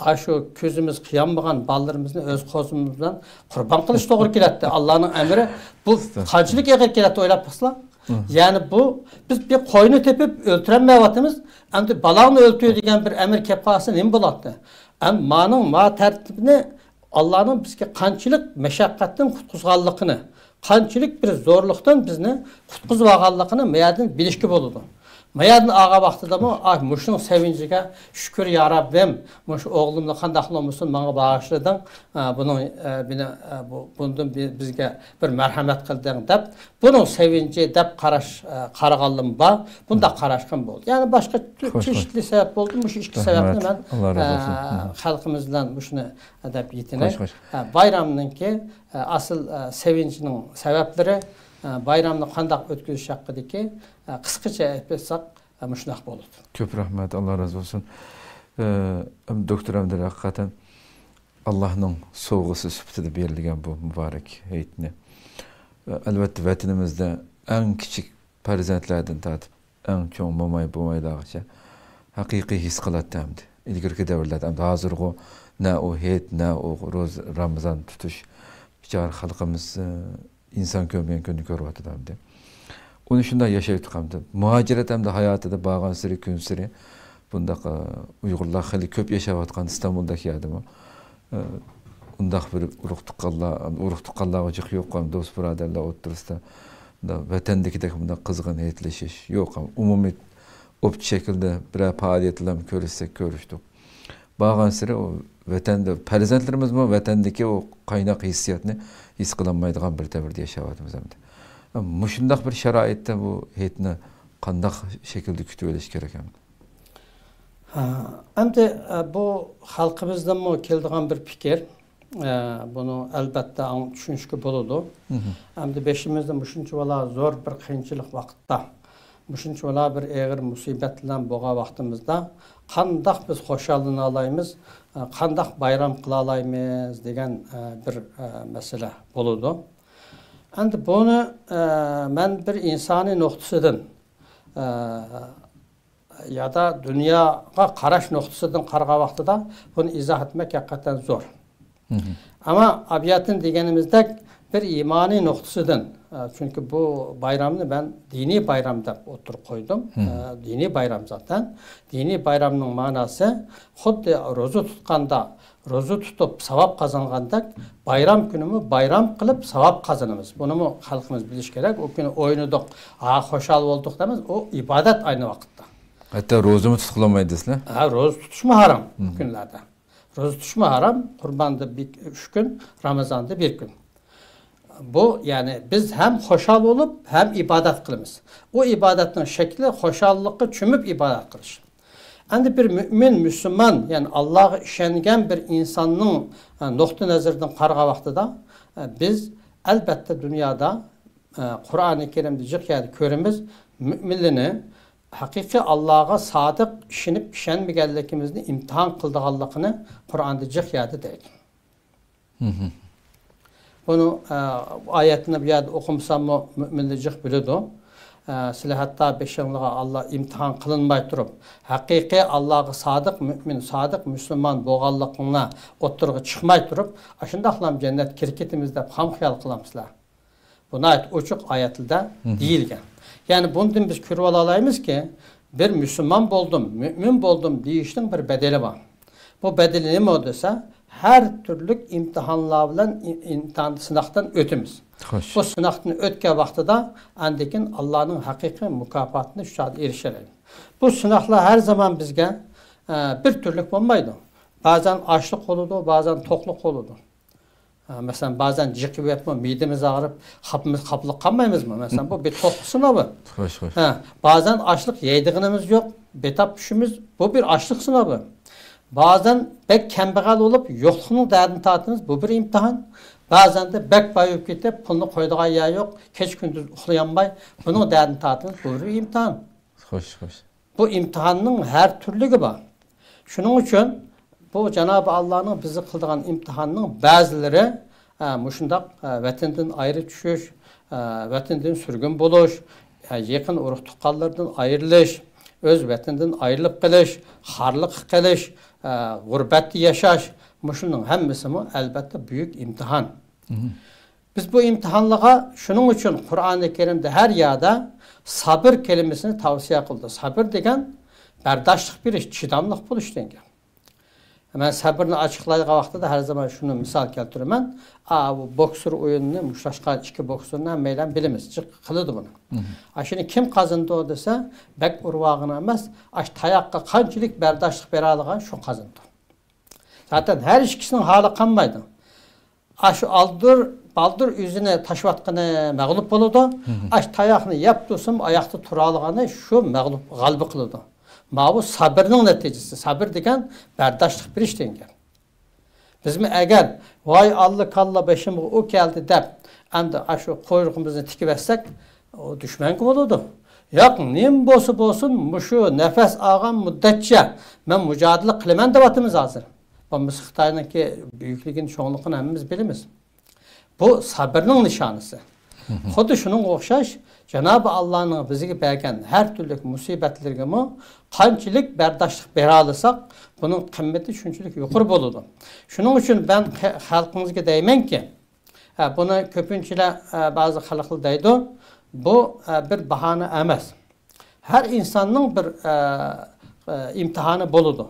ئاشۇ كۆزىمىز قىيالمىغان بالىلىرىمىزنى ئۆز قولىمىز بىلەن قۇربان قىلىش توغرا كېلەتتى. ئاللانىڭ ئەمرى بۇ قانچىلىك ئېغىر كېلەتتى، ئويلاپ باقسىلا. يەنى بۇ، بىز بىر قوينى تېپىپ ئۆلتۈرەلمەيۋاتىمىز. ئەمدى بالاڭنى ئۆلتۈر دېگەن بىر ئەمر كەپ قالسا نېمە بولاتتى؟ ئەم، مانىڭ ما تەرتىپىنى، ئاللانىڭ بىزگە قانچىلىك مەشەققەتتىن قۇتقۇزغانلىقىنى، قانچىلىك بىر زورلۇقتىن بىزنى قۇتقۇزۇۋالغانلىقىنى ما يەردىن بىلىشكە بولىدۇ. ما يەردىن ئالغان ۋاقتىدىمۇ، ئا، مۇشۇنىڭ سېۋىنچىگە، شۈكۈر يا رەببىم، مۇشۇ ئوغلۇمنى قانداقلا بولمىسۇن ماڭا باغىشلىدىڭ، ئا، بۇنىڭ، ئە، بىنى، ئە، بۇ، بۇندىن بى-، بىزگە بىر مەرھەمەت قىلدىڭ دەپ، بۇنىڭ سېۋىنچى دەپ قاراش، ئە، قارىغانلىرىم بار. بۇنداق قاراشقىمۇ بولدى. يەنى باشقا چېشىتلىك سەۋەب بولدى. مۇشۇ ئىككى سەۋەبنى مەن، ئە، خەلقىمىز بىلەن مۇشۇنى دەپ يېتىنەي. ئە، بايرامنىڭكى، ئە، ئاسىل، ئە، سېۋىنچىنىڭ سەۋەبلىرى، ئە، بايرامنى قانداق ئۆتكۈزۈش ھەققىدىكى، ئە، قىسقىچە ئېيتساق، ئە، مۇشۇنداق بولىدۇ. كۆپ رەھمەت، ئاللا رازى بولسۇن. ئە، دوكتور ئەمدى ھەقىقەتەن ئاللانىڭ سوۋغىسى سۈپىتىدە بېرىلگەن بۇ مۇبارەك ھېيتنى، ئەلۋەتتە، ۋەتىنىمىزدە ئەڭ كىچىك پەرزەنتلەردىن تارتىپ ئەڭ چوڭ موماي-بومايلارغىچە ھەقىقىي ھېس قىلاتتى ئەمدى. ئىلگىرىكى دەۋرلەردە ئەمدى ھازىرغۇ نە ئۇ ھېيت، نە ئۇ روزا، رامىزان تۇتۇش بىچارە خەلقىمىز، ئى، ئىنسان كۆرمىگەن كۈننى كۆرۈۋاتىدۇ ئەمدى. ئۇنى شۇنداق ياشايتتۇق ئەمدى. مۇھاجىرەت ئەمدى ھاياتىدا بارغانسېرى، كۈنسېرى بۇنداق، ئە، ئۇيغۇرلار خېلى كۆپ ياشاۋاتقان ئىستانبۇلدەك يەردىمۇ، ئە، ئۇنداق بىر ئۇرۇق-تۇغقانلار، ئۇرۇق-تۇغقانلارغا جىق يوق، دوست بۇرادەرلەر ئوتتۇرىسىدا مۇنداق ۋەتەندىكىدەك مۇنداق قىزغىن ھېيتلىشىش يوق. ئومۇمىي ئوپچە شەكىلدە بىرەر پائالىيەتلەرمۇ كۆرۈشسەك كۆرۈشتۇق. بارغانسېرى ئۇ ۋەتەندە، پەرزەنتلىرىمىزمۇ ۋەتەندىكى ئۇ قايناق ھېسسىياتنى ھېس قىلالمايدىغان بىر دەۋردە ياشاۋاتىمىز ئەمدى. مۇشۇنداق بىر شارائىتتا بۇ ھېيتنى قانداق شەكىلدە كۈتۈۋېلىش كېرەك ئەمدى؟ ھە، ئەمدى، ئە، بۇ خەلقىمىزدىنمۇ كېلىدىغان بىر پىكىر. ئە، بۇنى ئەلۋەتتە ئاڭ-، چۈشىنىشكە بولىدۇ. ئەمدى بېشىمىزدا مۇشۇنچىۋالا زور بىر قىيىنچىلىق ۋاقىتتا، مۇشۇنچىۋالا بىر ئېغىر مۇسىبەت بىلەن بولغان ۋاقتىمىزدا قانداق بىز خۇشاللىنالايمىز، ئە، قانداق بايرام قىلالايمىز دېگەن، ئە، بىر، ئە، مەسىلە بولىدۇ. ئەمدى بۇنى، ئە، مەن بىر ئىنسانىي نۇقتىسىدىن، ئە، يادا دۇنياغا قاراش نۇقتىسىدىن قارىغان ۋاقتىدا بۇنى ئىزاھ ئەتمەك ھەقىقەتەن زور. ئەمما ئابىياتىن دېگىنىمىزدەك بىر ئىمانىي نۇقتىسىدىن، ئە، چۈنكى بۇ بايرامنى مەن دىنىي بايرام دەپ ئوتتۇرىغا قويدۇم. ئە، دىنىي بايرام زاتەن. دىنىي بايرامنىڭ مەناسى خۇددى روزا تۇتقاندا، روزا تۇتۇپ ساۋاب قازانغاندەك، بايرام كۈنىمۇ بايرام قىلىپ ساۋاب قازىنىمىز. بۇنىمۇ خەلقىمىز بىلىشى كېرەك. ئۇ كۈنى ئوينىدۇق، ھا، خۇشال بولدۇق دەيمىز. ئۇ ئىبادەت ئاينى ۋاقىتتا. ھەتتا روزىمۇ تۇتقىلىمايدۇ دەيسىلەر. ھە، روزا تۇتۇشمۇ ھارام بۇ كۈنلەردە. روزا تۇتۇشمۇ ھارام، قۇرباندا بىر، ئۈچ كۈن، رامىزاندا بىر كۈن. بۇ، يەنى، بىز ھەم خۇشال بولۇپ، ھەم ئىبادەت قىلىمىز. ئۇ ئىبادەتنىڭ شەكلى خۇشاللىققا چۆمۈپ ئىبادەت قىلىش. ئەمدى بىر مۆمىن، مۇسۇلمان، يەنى ئاللاغا ئىشەنگەن بىر ئىنساننىڭ، ئە، نۇقتىئى نەزىرىدىن قارىغان ۋاقتىدا، ئە، بىز ئەلبەتتە دۇنيادا، ئە، قۇرئانى كەرىمدە جىق يەردە كۆرىمىز، مۆمىنلىرىنى ھەقىقىي ئاللاغا سادىق ئىشىنىپ ئىشەنمىگەنلىكىمىزنى ئىمتىھان قىلىدىغانلىقىنى قۇرئاندا جىق يەردە دەيدۇ. بۇنى، ئە، ئايەتنى بۇ يەردە ئوقۇمىساممۇ مۆمىنلەر جىق بىلىدۇ. ئە، سىلەر ھەتتا بېشىڭلارغا ئاللا ئىمتىھان قىلىنماي تۇرۇپ، ھەقىقىي ئاللاغا سادىق مۆمىن، سادىق مۇسۇلمان بولغانلىقىڭلار ئوتتۇرىغا چىقماي تۇرۇپ، ئاشۇنداقلام جەننەتكە كىرىپ كېتىمىز دەپ خام خىيال قىلامسىلەر؟ بۇ ناھايىتى ئوچۇق ئايەتلەردە دېيىلگەن. يەنى بۇندىن بىز كۆرۈۋالالايمىزكى، بىر مۇسۇلمان بولدۇم، مۆمىن بولدۇم دېيىشنىڭ بىر بەدىلى بار. بۇ بەدىلى نېمە دېسە، ھەر تۈرلۈك ئىمتىھانلار بىلەن ئىم-، ئىمتىھان، سىناقتىن ئۆتىمىز. خوش. بۇ سىناقتىن ئۆتكەن ۋاقتىدا ئاندىن كېيىن ئاللانىڭ ھەقىقىي مۇكاپاتىنى شۇ چاغدا ئېرىشەلەيمىز. بۇ سىناقلار ھەر زامان بىزگە، ئە، بىر تۈرلۈك بولمايدۇ. بەزەن ئاچلىق بولىدۇ، بەزەن توقلۇق بولىدۇ. ھە، مەسىلەن، بەزەن جىقىپ يەپمۇ مىدىمىز ئاغرىپ، خاپىمىز، خاپىلىق قالمايمىزمۇ؟ مەسىلەن، بۇ بىر توقلۇق سىناۋى. خوش، خوش. ھە، بەزەن ئاشلىق يەيدىغىنىمىز يوق، بىتاپ چۈشىمىز، بۇ بىر ئاشلىق سىناۋى. بەزەن بەك كەمبەغەل بولۇپ، يوقلۇقنىڭ دەردىنى تارتىمىز، بۇ بىر ئىمتىھان. بەزەندە بەك باي بولۇپ كېتىپ، پۇلنى قويىدىغان يەر يوق، كېچە كۈندۈز ئۇخلىيالماي، بۇنىڭ دەردىنى تارتىمىز، بۇ بىر ئىمتىھان. خوش، خوش. بۇ ئىمتىھاننىڭ ھەر تۈرلۈكى بار. شۇنىڭ ئۈچۈن بۇ جانابى ئاللانىڭ بىزگە قىلىدىغان ئىمتىھاننىڭ بەزىلىرى، ئە، مۇشۇنداق، ئە، ۋەتىنىدىن ئايرى چۈشۈش، ئە، ۋەتىنىدىن سۈرگۈن بولۇش، ئە، يېقىن ئۇرۇق-تۇغقانلىرىدىن ئايرىلىش، ئۆز ۋەتىنىدىن ئايرىلىپ قېلىش، خارلىققا قېلىش، ئە، غۇربەتتە ياشاش، مۇشۇنىڭ ھەممىسىمۇ ئەلبەتتە بۈيۈك ئىمتىھان. بىز بۇ ئىمتىھانلارغا شۇنىڭ ئۈچۈن قۇرئانى كەرىمدە ھەر يەردە سابىر كەلىمىسىنى تەۋسىيە قىلدى. سابىر دېگەن بەرداشلىق بېرىش، چىداملىق بولۇش دېگەن گەپ. مەن سەبرنى ئاچىقلايدىغان ۋاقتىدا ھەر زامان شۇنى مىسال كەلتۈرىمەن. ئا، بۇ بوكسېر ئويۇنىنى، مۇشتلاشقان ئىككى بوكسېرنى ھەممەيلەن بىلىمىز، جىق قىلىدۇ بۇنى. ئاشۇنى كىم قازىنىدۇ دېسە، بەك ئۇرۇۋالغىنى ئەمەس، ئاشۇ تاياققا قانچىلىك بەرداشلىق بېرەلىگەن شۇ قازىنىدۇ. زاتەن ھەر ئىككىسىنىڭ ھالى قانمايدۇ. ئاشۇ ئالدۇر، بالدۇر ئۆزىنى تاشلاۋاتقىنى مەغلۇپ بولىدۇ. ئاشۇ تاياقنى يەپ تۇرسىمۇ ئاياقتا تۇرالىغىنى شۇ مەغلۇپ، غەلىبە قىلىدۇ. ماۋۇ سابىرنىڭ نەتىجىسى. سابىر دېگەن بەرداشلىق بېرىش دېگەن گەپ. بىزمۇ ئەگەر، ۋاي ئاللا كاللا بېشىمغا ئۇ كەلدى دەپ، ئەمدى ئاشۇ قۇيرۇقىمىزنى تىكىۋەتسەك، ئۇ دۈشمەنگە بولىدۇ. ياق، نېمە بولسا بولسۇن، مۇشۇ نەپەس ئالغان مۇددەتچە مەن مۇجادىلە قىلىمەن دەۋاتىمىز ھازىر. بولمىسا خىتاينىڭكى بۈيۈكلۈكىنى، چوڭلۇقىنى ھەممىمىز بىلىمىز. بۇ سابىرنىڭ نىشانىسى. خۇددى شۇنىڭغا ئوخشاش، جانابى ئاللانىڭ بىزگە بەرگەن ھەر تۈرلۈك مۇسىبەتلىرىگىمۇ قانچىلىك بەرداشلىق بېرەلىسەك، بۇنىڭ قىممىتى شۇنچىلىك يۇقىرى بولىدۇ. شۇنىڭ ئۈچۈن مەن خە-، خەلقىڭىزگە دەيمەنكى، ھە، بۇنى كۆپىنچىلەر، ئە، بەزى خەلقلەر دەيدۇ، بۇ، ئە، بىر باھانە ئەمەس. ھەر ئىنساننىڭ بىر، ئە، ئە، ئىمتىھانى بولىدۇ.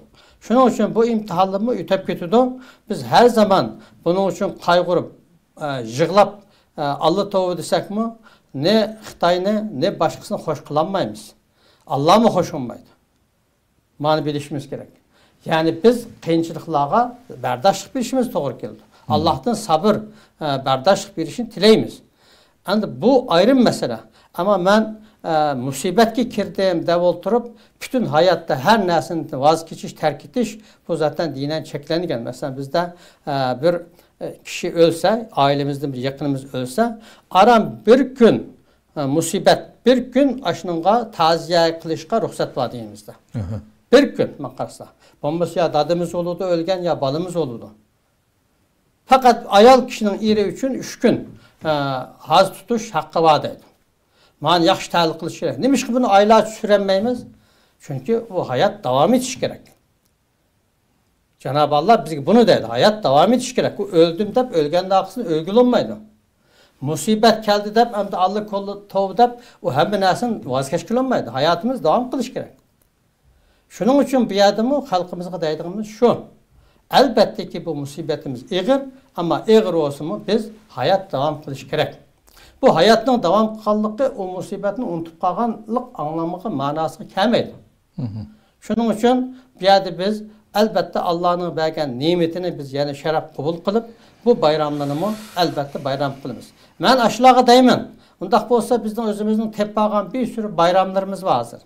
شۇنىڭ ئۈچۈن بۇ ئىمتىھانلارمۇ ئۆتۈپ كېتىدۇ. بىز ھەر زامان بۇنىڭ ئۈچۈن قايغۇرۇپ، ئە، يىغلاپ، ئە، ئاللا توۋا دېسەكمۇ، نە خىتاينى، نە باشقىسىنى خوش قىلالمايمىز. ئاللامۇ خوش بولمايدۇ. مانى بىلىشىمىز كېرەك. يەنى بىز قىيىنچىلىقلارغا بەرداشلىق بېرىشىمىز توغرا كېلىدۇ. ئاللاھتىن سابىر، ئە، بەرداشلىق بېرىشىنى تىلەيمىز. ئەمدى بۇ ئايرىم مەسىلە. ئەمما مەن، ئە، مۇسىبەتكە كىردىم دەپ ئولتۇرۇپ، پۈتۈن ھاياتتا ھەر نەرسىدىن ۋاز كېچىش، تەرك ئېتىش، بۇ زاتەن دىنەن چەكلەنگەن. مەسىلەن، بىزدە، ئە، بىر، ئە، كىشى ئۆلسە، ئائىلىمىزدىن بىر يېقىنىمىز ئۆلسە، ئاران بىر كۈن، ھە، مۇسىبەت، بىر كۈن ئاشۇنىڭغا تازىيە قىلىشقا رۇخسەت بار دىنىمىزدە. بىر كۈن، ماڭا قارىسا. بولمىسا يا دادىمىز بولىدۇ ئۆلگەن، يا بالىمىز بولىدۇ. پەقەت ئايال كىشىنىڭ ئېرى ئۈچۈن ئۈچ كۈن، ھە، ھازا تۇتۇش ھەققى بار دەيدۇ. مانا ياخشى تەلىل قىلىش كېرەك. نېمىشقا بۇنى ئايلارچە سۈرەلمەيمىز؟ چۈنكى ئۇ ھايات داۋام ئېتىشى كېرەك. جانابى ئاللا بىزگە بۇنى دەيدۇ، ھايات داۋام ئېتىشى كېرەك. ئۇ ئۆلدۈم دەپ ئۆلگەندىن ئارقىسىدىن ئۆلگىلى بولمايدۇ. مۇسىبەت كەلدى دەپ، ئەمدى ئاللا كوللا توۋا دەپ، ئۇ ھەممە نەرسىدىن ۋاز كەچكىلى بولمايدۇ. ھاياتىمىز داۋام قىلىش كېرەك. شۇنىڭ ئۈچۈن بۇ يەردىمۇ خەلقىمىزغا دەيدىغىنىمىز شۇ. ئەلبەتتىكى، بۇ مۇسىبىتىمىز ئېغىر، ئەمما ئېغىر بولسىمۇ، بىز ھايات داۋام قىلىش كېرەك. بۇ ھاياتنىڭ داۋام قىلغانلىقى ئۇ مۇسىبەتنى ئۇنتۇپ قالغانلىق ئاڭلامىغا، ماناسىغا كەلمەيدۇ. شۇنىڭ ئۈچۈن بۇ يەردە بىز، ئەلبەتتە، ئاللانىڭ بەرگەن نېمىتىنى بىز يەنە شەرەپ قوبۇل قىلىپ، بۇ بايراملارنىمۇ، ئەلبەتتە، بايرام قىلىمىز. مەن ئاشۇلارغا دەيمەن، ئۇنداق بولسا، بىزنىڭ ئۆزىمىزنىڭ تېپىپ ئالغان بىر سۈرۈ بايراملىرىمىز بار ھازىر.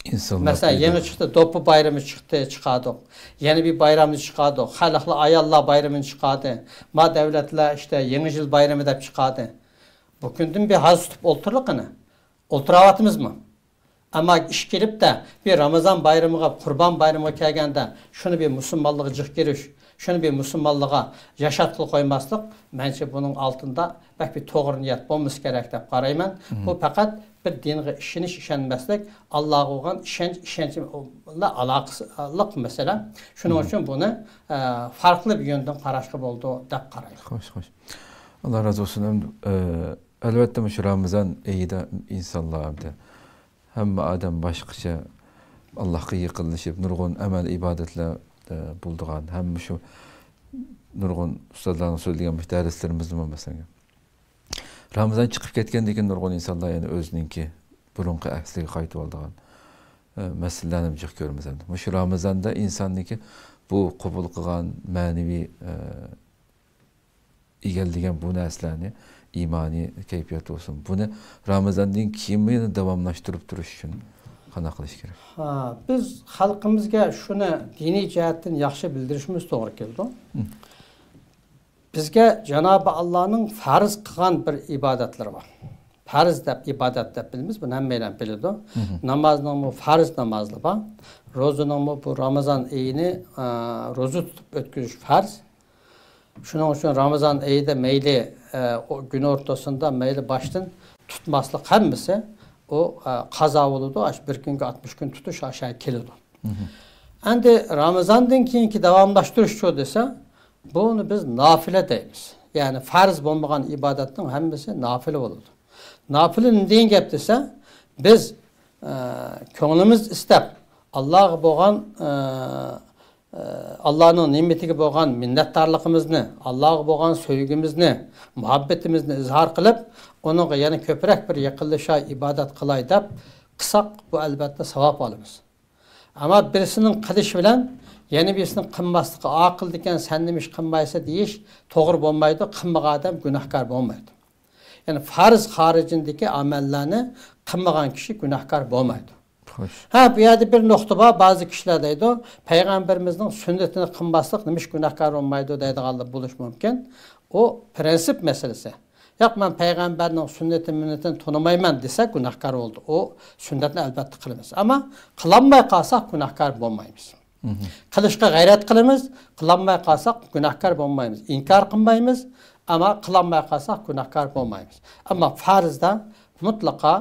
مەسىلەن، يېڭى چىقتى، دوپپا بايرىمى چىقتى، چىقاردۇق. يەنە بىر بايرامنى چىقاردۇق. خەلقلەر ئاياللار بايرىمىنى چىقاردى. ما دۆلەتلەر ئىشتە يېڭى يىل بايرىمى دەپ چىقاردى. بۇ كۈندىن بىر ھازا تۇتۇپ ئولتۇرلۇق قېنى. ئولتۇراۋاتىمىزمۇ؟ ئەمما ئىش كېلىپتە، بىر رامىزان بايرىمىغا، قۇربان بايرىمىغا كەلگەندە، شۇنى بىر مۇسۇلمانلىققا جىق كىرىش، شۇنى بىر مۇسۇلمانلىققا ياشاتقىلى قويماسلىق، مەنچە بۇنىڭ ئالدىدا بەك بىر توغرا نىيەت بولمىسا كېرەك دەپ قارايمەن. بۇ پەقەت بىر دىنغا ئىشىنىش، ئىشەنمەسلىك، ئاللاغا بولغان ئىشەنچ، ئىشەنچ بىلەن ئالاقىلىق مەسىلە. شۇنىڭ ئۈچۈن بۇنى، ئە، پەرقلىق بىر يۆندىن قاراشقا بولىدۇ دەپ قارايمەن. خوش، خوش. ئاللا رازى بولسۇن. ئەمدى، ئە، ئەلۋەتتە، مۇشۇ رامىزان ئېيىدا ئىنسانلار ئەمدى ھەممە ئادەم باشقىچە ئاللاھقا يېقىنلىشىپ، نۇرغۇن ئەمەل ئىبادەتلەر، ئە، بولىدىغان، ھەم مۇشۇ نۇرغۇن ئۇستازلارنىڭ سۆزلىگەن مۇشۇ دەرسلىرىمىزدىمۇ، مەسىلەن، رامىزان چىقىپ كەتكەندىن كېيىن نۇرغۇن ئىنسانلار يەنە ئۆزىنىڭكى بۇرۇنقى ئەسلىگە قايتىۋالىدىغان، ئە، مەسىلىلەرنى جىق كۆرىمىز ئەمدى. مۇشۇ رامىزاندا ئىنساننىڭكى بۇ قوبۇل قىلغان مەنىۋى، ئە، ئىگىلىگەن بۇ نەرسىلەرنى، ئىمانىي كەيپىيات بولسۇن، بۇنى رامىزاندىن كېيىنمۇ يەنە داۋاملاشتۇرۇپ تۇرۇش ئۈچۈن قانداق قىلىش كېرەك؟ ھا، بىز خەلقىمىزگە شۇنى دىنىي جەھەتتىن ياخشى بىلدۈرۈشىمىز توغرا كېلىدۇ. بىزگە جانابى ئاللانىڭ پەرز قىلغان بىر ئىبادەتلىرى بار. پەرز دەپ، ئىبادەت دەپ بىلىمىز، بۇنى ھەممەيلەن بىلىدۇ. نامازنىڭمۇ پەرز نامازلىرى بار. روزىنىڭمۇ بۇ رامىزان ئېيىنى، ئە، روزا تۇتۇپ ئۆتكۈزۈش پەرز. شۇنىڭ ئۈچۈن رامىزان ئېيىدا مەيلى، ئە، ئو-، كۈن ئورتىسىدا، مەيلى باشتىن تۇتماسلىق ھەممىسى ئۇ، ئە، قازا بولىدۇ. ئاشۇ بىر كۈنگە ئاتمىش كۈن تۇتۇش ئاشۇ كېلىدۇ. ئەمدى رامىزاندىن كېيىنكى داۋاملاشتۇرۇشچۇ دېسە، بۇنى بىز نافىلە دەيمىز. يەنى پەرز بولمىغان ئىبادەتنىڭ ھەممىسى نافىلە بولىدۇ. نافىلە نېمە دېگەن گەپ دېسە، بىز، ئە، كۆڭلىمىز ئىستەپ، ئاللاغا بولغان، ئە، ئاللانىڭ نېمىتىگە بولغان مىننەتدارلىقىمىزنى، ئاللاغا بولغان سۆيگۈمىزنى، مۇھەببىتىمىزنى ئىزھار قىلىپ، ئۇنىڭغا يەنە كۆپرەك بىر يېقىنلىشاي، ئىبادەت قىلاي دەپ قىلساق، بۇ ئەلۋەتتە ساۋاب ئالىمىز. ئەمما بىرسىنىڭ قىلىشى بىلەن يەنە بىرسىنىڭ قىلماسلىقى، ئاقىلدىكەن، سەن نېمە ئىش قىلمايسەن دېيىش توغرا بولمايدۇ، قىلمىغان ئادەم گۇناھكار بولمايدۇ. يەنى پەرز خارىجىندىكى ئەمەللەرنى قىلمىغان كىشى گۇناھكار بولمايدۇ. خوش. ھە، بۇ يەردە بىر نۇقتا بار. بەزى كىشىلەر دەيدۇ، پەيغەمبىرىمىزنىڭ سۈننىتىنى قىلماسلىق نېمىش گۇناھكار بولمايدۇ دەيدىغانلار بولۇشى مۇمكىن. ئۇ پرىنسىپ مەسىلىسى. ياق، مەن پەيغەمبەرنىڭ سۈننىتى مىننىتىنى تونۇمايمەن دېسە گۇناھكار بولدى. ئۇ سۈننەتنى ئەلۋەتتە قىلىمىز. ئەمما قىلالماي قالساق گۇناھكار بولمايمىز. قىلىشقا غەيرەت قىلىمىز، قىلالماي قالساق گۇناھكار بولمايمىز. ئىنكار قىلمايمىز، ئەمما قىلالماي قالساق گۇناھكار بولمايمىز. ئەمما پەرزدە مۇتلەقا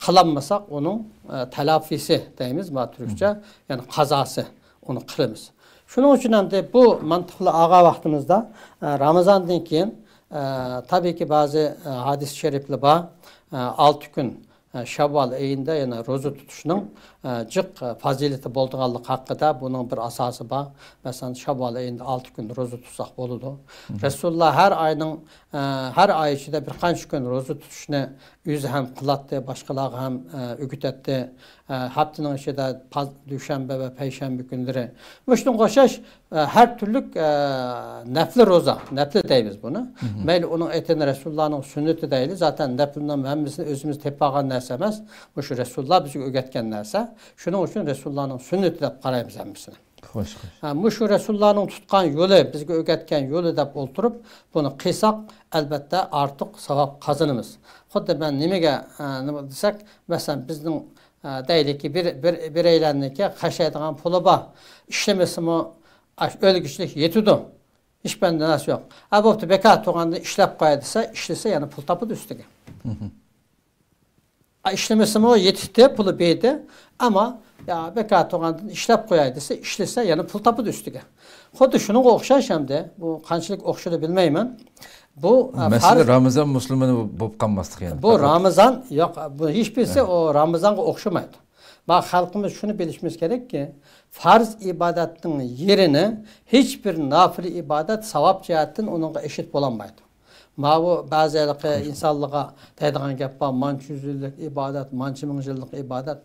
قىلالمىساق، ئۇنىڭ، ئە، تەلافىسى دەيمىز، ما تۈركچە، يەنى قازاسى، ئۇنى قىلىمىز. شۇنىڭ ئۈچۈن ئەمدى بۇ مانتىقنى ئالغان ۋاقتىمىزدا، ئە، رامىزاندىن كېيىن، ئە، تەبىئىيكى بەزى، ئە، ھەدىس شەرىپلەر بار، ئە، ئالتە كۈن، ئە، شەۋۋال ئېيىندا يەنە روزا تۇتۇشنىڭ، ئە، جىق، ئە، پازىلىتى بولىدىغانلىقى ھەققىدە، بۇنىڭ بىر ئاساسى بار. مەسىلەن، شەۋۋال ئېيىندا ئالتە كۈن روزا تۇتساق بولىدۇ. رەسۇلۇللا ھەر ئاينىڭ، ئە، ھەر ئاي ئىچىدە بىر قانچە كۈن روزا تۇتۇشنى ئۆزى ھەم قىلاتتى، باشقىلارغا ھەم، ئە، ئۆگىتەتتى. ئە، ھەپتىنىڭ ئىچىدە پاز-، دۈشەنبە ۋە پەيشەنبە كۈنلىرى. مۇشۇنىڭغا ئوخشاش، ئە، ھەر تۈرلۈك، ئە، نەپلى روزا، نەپلى دەيمىز بۇنى. مەيلى ئۇنىڭ ئېتىنى رەسۇلۇللانىڭ سۈننىتى دەيلى. زاتەن نەپلىنىڭ ھەممىسىنى ئۆزىمىز تېپىپ ئالغان نەرسە ئەمەس. مۇشۇ رەسۇلۇللا بىزگە ئۆگەتكەن نەرسە. شۇنىڭ ئۈچۈن رەسۇلۇللانىڭ سۈننىتى دەپ قارايمىز ھەممىسىنى. خوش، خوش. ھە، مۇشۇ رەسۇلۇللانىڭ تۇتقان يولى، بىزگە ئۆگەتكەن يولى دەپ ئولتۇرۇپ، بۇنى قىلساق، ئەلۋەتتە ئارتۇق ساۋاب قازىنىمىز. خۇددى مەن نېمىگە، ئە، نېمە دېسەك، مەسىلەن، بىزنىڭ، ئە، دەيلىكى، بىر، بىر، بىرەيلەننىڭكى خەجلەيدىغان پۇلى بار. ئىشلىمىسىمۇ، ئاش-، ئۆلگۈچىلىك يېتىدۇ. ھېچ بەندە نەرسە يوق. ھە، بوپتۇ، بىكار تۇرغاندىن ئىشلەپ قوياي دېسە، ئىشلىسە يەنە پۇل تاپىدۇ ئۈستىگە. ئا، ئىشلىمىسىمۇ يېتىشتى، پۇلى بېيىدى. ئەمما، يا، بىكار تۇرغاندىن ئىشلەپ قوياي دېسە، ئىشلىسە يەنە پۇل تاپىدۇ ئۈستىگە. خۇددى شۇنىڭغا ئوخشاش ئەمدى. بۇ قانچىلىك ئوخشىدى بىلمەيمەن. بۇ، ئە، مەسىلە فارز رامىزان مۇسۇلمىنى بولۇپ قالماسلىق، يەنى مەسىلەن، پەقەت رامىزان يوق، بۇ ھېچ بىرسى ئە ئۇ رامىزانغا ئوخشىمايدۇ. ما خەلقىمىز شۇنى بىلىشىمىز كېرەككى، پەرز ئىبادەتنىڭ يېرىنى ھېچ بىر نافىلە ئىبادەت ساۋاب جەھەتتىن ئۇنىڭغا ئېشىت بولالمايدۇ. ماۋۇ بەزى ھېلىقى ئىنسانلارغا دەيدىغان گەپ بار، مانچە يۈز يىللىق ئىبادەت، مانچە مىڭ يىللىق ئىبادەت.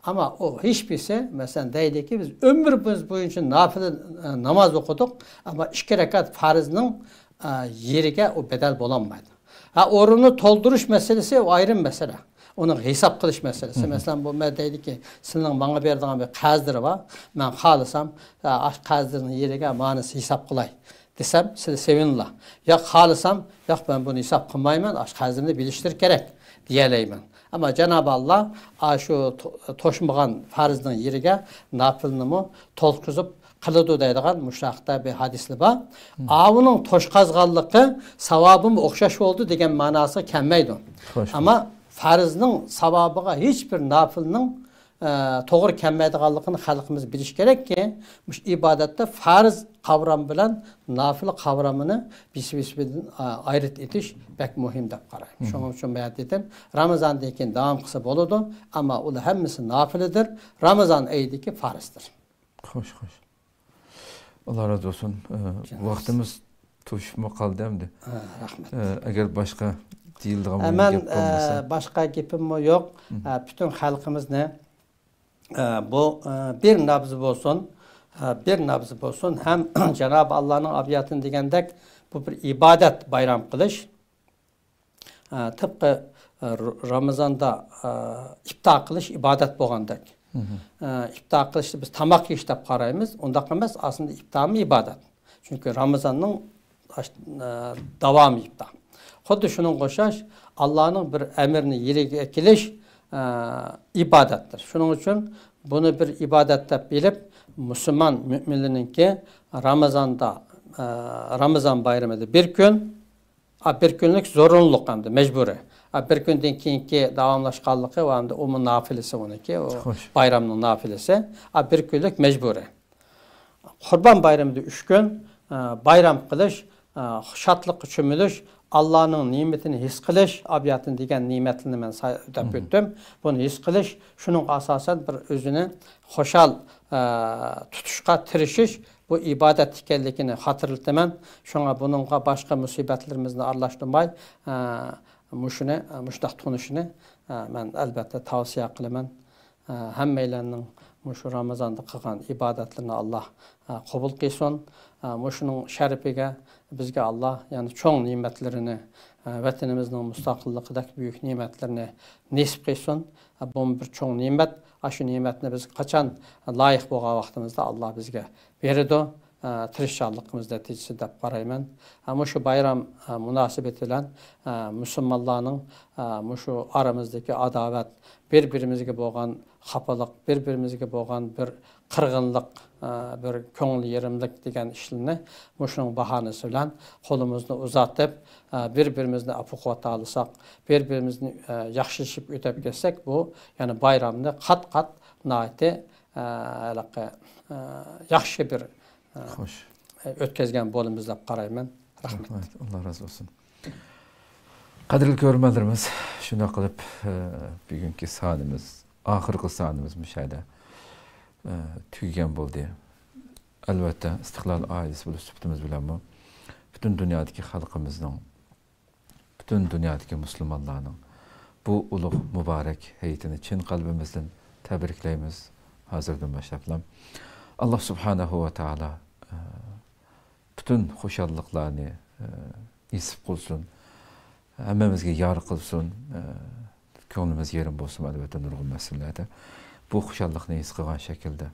ئەمما ئۇ ھېچ بىرسى، مەسىلەن، دەيدىكى، بىز ئۆمرىمىز بويىچە نافىلە، ئە، ناماز ئوقۇدۇق، ئەمما ئىككى رەكەت پەرزنىڭ، ئە، يېرىگە ئۇ بەدەل بولالمايدۇ. ھە، ئورنىنى تولدۇرۇش مەسىلىسى ئۇ ئايرىم مەسىلە. ئۇنىڭ ھېساب قىلىش مەسىلىسى. مەسىلەن، بۇ مەن دەيدىكى، سىلىنىڭ ماڭا بېرىدىغان بىر قەرزلىرى بار. مەن خالىسام، ئە، ئاشۇ قەرزلىرىنىڭ يېرىگە مانىسى ھېساب قىلاي دېسەم، سىلەر سېۋىنىلا. ياق، خالىسام، ياق، مەن بۇنى ھېساب قىلمايمەن، ئاشۇ قەرزىمنى بېرىشلىرى كېرەك دېيەلەيمەن. ئەمما جانابى ئاللا ئاشۇ تو-، توشمىغان پەرزنىڭ يېرىگە نافىلىنىمۇ تولقۇزۇپ قىلىدۇ دەيدىغان مۇشۇ ھەقتە بىر ھەدىسلەر بار. ئاۋۇنىڭ توشقازغانلىقى ساۋابىمۇ ئوخشاش بولدى دېگەن مەناسىغا كەلمەيدۇ. خوش. ئەمما پەرزنىڭ ساۋابىغا ھېچ بىر نافىلىنىڭ ئە، توغرا كەلمەيدىغانلىقىنى خەلقىمىز بىلىشى كېرەككى، مۇشۇ ئىبادەتتە پەرز قاۋرام بىلەن نافىلە قاۋرىمىنى بىسى-بىسىدىن، ئە، ئايرىپ ئېتىش بەك مۇھىم دەپ قارايمەن. شۇنىڭ ئۈچۈن بايا دېدىم، رامىزاندىن كېيىن داۋام قىلسا بولىدۇ، ئەمما ئۇلار ھەممىسى نافىلىدۇر، رامىزان ئېيىدىكى پەرزدۇر. خوش، خوش. ئاللا رازى بولسۇن. ئە، ۋاقتىمىز توشۇپمۇ قالدى ئەمدى. ھە، رەھمەت. ئە، ئەگەر باشقا دېيىلىدىغان ئە، مۇھىم مەن، گەپ ئە، بولمىسا. باشقا گېپىممۇ يوق. ئە، پۈتۈن خەلقىمىزنى، ئە، بۇ، ئە، بىر نەبزى بولسۇن، ئە، بىر نەبزى بولسۇن، ھەم جانابى ئاللانىڭ ئابياتىنى دېگەندەك، بۇ بىر ئىبادەت بايرام قىلىش. ئە، تىپقى، ئە، ر-، رامىزاندا، ئە، ئىپتار قىلىش ئىبادەت بولغاندەك. ئە، ئىپتار قىلىشنى بىز تاماق يېيىش دەپ قارايمىز. ئۇنداق ئەمەس، ئاسلىدا ئىپتارمۇ ئىبادەت. چۈنكى رامىزاننىڭ ئاش-، ئە، داۋامى ئىپتار. خۇددى شۇنىڭغا ئوخشاش، ئاللانىڭ بىر ئەمرىنى يېرىگە كېلىش، ئە، ئىبادەتتۇر. شۇنىڭ ئۈچۈن بۇنى بىر ئىبادەت دەپ بىلىپ، مۇسۇلمان مۆمىنلىرىنىڭكى رامىزاندا، ئە، رامىزان بايرىمىدا بىر كۈن، ئا، بىر كۈنلۈك زورۇنلۇق ئەمدى، مەجبۇرىي. ئا، بىر كۈندىن كېيىنكى داۋاملاشقانلىقى ۋە ئەمدى ئۇمۇ نافىلىسى ئۇنىڭكى، ئۇ خوش. بايرامنىڭ نافىلىسى. ئا، بىر كۈنلۈك مەجبۇرىي. قۇربان بايرىمىدا ئۈچ كۈن، ئا، بايرام قىلىش، ئا، شادلىققا چۆمۈلۈش، ئاللانىڭ نېمىتىنى ھېس قىلىش، ئابياتىن دېگەن نېمەتلىرىنى مەن سا-، دەپ ئۆتتۈم. بۇنى ھېس قىلىش، شۇنىڭغا ئاساسەن بىر ئۆزىنى خۇشال، ئا، تۇتۇشقا تىرىشىش، بۇ ئىبادەت ئىكەنلىكىنى خاتىرىلىتىمەن. شۇڭا بۇنىڭغا باشقا مۇسىبەتلىرىمىزنى ئارىلاشتۇرماي، ئە، مۇشۇنى، ئە، مۇشۇنداق تونۇشنى، ئە، مەن ئەلۋەتتە تەۋسىيە قىلىمەن. ئە، ھەممەيلەننىڭ مۇشۇ رامىزاندا قىلغان ئىبادەتلىرىنى ئاللا، ئە، قوبۇل قىلسۇن. ئە، مۇشۇنىڭ شەرىپىگە بىزگە ئاللا يەنە چوڭ نېمەتلىرىنى، ئە، ۋەتىنىمىزنىڭ مۇستەقىللىقىدەك بۈيۈك نېمەتلىرىنى نېسىپ قىلسۇن. ئە، بۇمۇ بىر چوڭ نېمەت. ئاشۇ نېمەتنى بىز قاچان لايىق بولغان ۋاقتىمىزدا ئاللا بىزگە بېرىدۇ، ئە، تىرىشچانلىقىمىز نەتىجىسى دەپ قارايمەن. ئە، مۇشۇ بايرام، ئە، مۇناسىۋىتى بىلەن، ئە، مۇسۇلمانلارنىڭ، ئە، مۇشۇ ئارىمىزدىكى ئاداۋەت، بىر-بىرىمىزگە بولغان خاپىلىق، بىر-بىرىمىزگە بولغان بىر قىرغىنلىق، ئە، بىر كۆڭۈل يېرىملىق دېگەن ئىشلىرىنى مۇشۇنىڭ باھانىسى بىلەن قولىمىزنى ئۇزارتىپ، ئە، بىر-بىرىمىزنى ئەپۇ قىلىۋاتالىساق، بىر-بىرىمىزنى، ئە، ياخشىلىشىپ ئۆتەپ كەتسەك، بۇ يەنە بايرامنى قات-قات ناھايىتى، ئە، ھېلىقى، ئە، ياخشى بىر، ئە، خوش. ئۆتكۈزگەن بولىمىز دەپ قارايمەن. رەھمەت. رەھمەت. ئاللا رازى بولسۇن. قەدىرلىك كۆرۈرمەنلىرىمىز، شۇنداق قىلىپ، ئە، بۈگۈنكى سانىمىز، ئاخىرقى سانىمىز مۇشۇ يەردە، ئە، تۈگىگەن بولدى. ئەلۋەتتە، ئىستىقلال ئائىلىسى بولۇش سۈپىتىمىز بىلەنمۇ پۈتۈن دۇنيادىكى خەلقىمىزنىڭ، پۈتۈن دۇنيادىكى مۇسۇلمانلارنىڭ بۇ ئۇلۇغ مۇبارەك ھېيتىنى چىن قەلبىمىزدىن تەبرىكلەيمىز. ھازىردىن باشلاپلا ئاللا سۇبھانەھۇ ۋە تائالا، ئە، پۈتۈن خۇشاللىقلارنى، ئە، نېسىپ قىلسۇن. ھەممىمىزگە يار قىلسۇن. ئە، كۆڭلىمىز يېرىم بولسۇن، ئەلۋەتتە، نۇرغۇن مەسىلىلەردە. بۇ خۇشاللىقنى ھېس قىلغان شەكىلدە،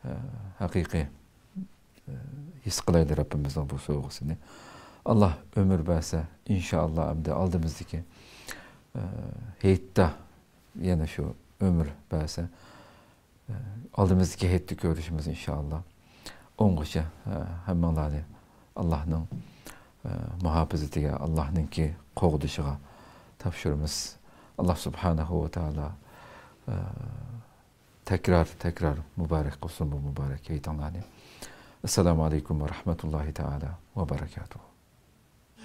ئە، ھەقىقىي، ئە، ھېس قىلايلى رەببىمىزنىڭ بۇ سوۋغىسىنى. ئاللا ئۆمۈر بەرسە، ئىنشائاللا، ئەمدى ئالدىمىزدىكى، ئە، ھېيتتا يەنە شۇ ئۆمۈر بەرسە، ئالدىمىزدىكى ھېيتتا كۆرۈشىمىز ئىنشائاللا. ئوڭغىچە، ئە، ھەممىڭلارنى ئاللانىڭ، ئە، مۇھاپىزىتىگە، ئاللانىڭكى قوغدىشىغا تاپشۇرىمىز. ئاللا سۇبھانەھۇ ۋە تائالا، ئە، تەكرار، تەكرار مۇبارەك قىلسۇن بۇ مۇبارەك ھېيتىڭلارنى. ئەسسالامۇ ئەلەيكۇم ۋە رەھمەتۇللاھى تائالا ۋە بەرەكاتۇھۇ.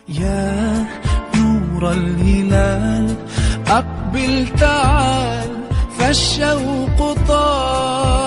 يا نور الهلال، أقبل تعال، فالشوق طال.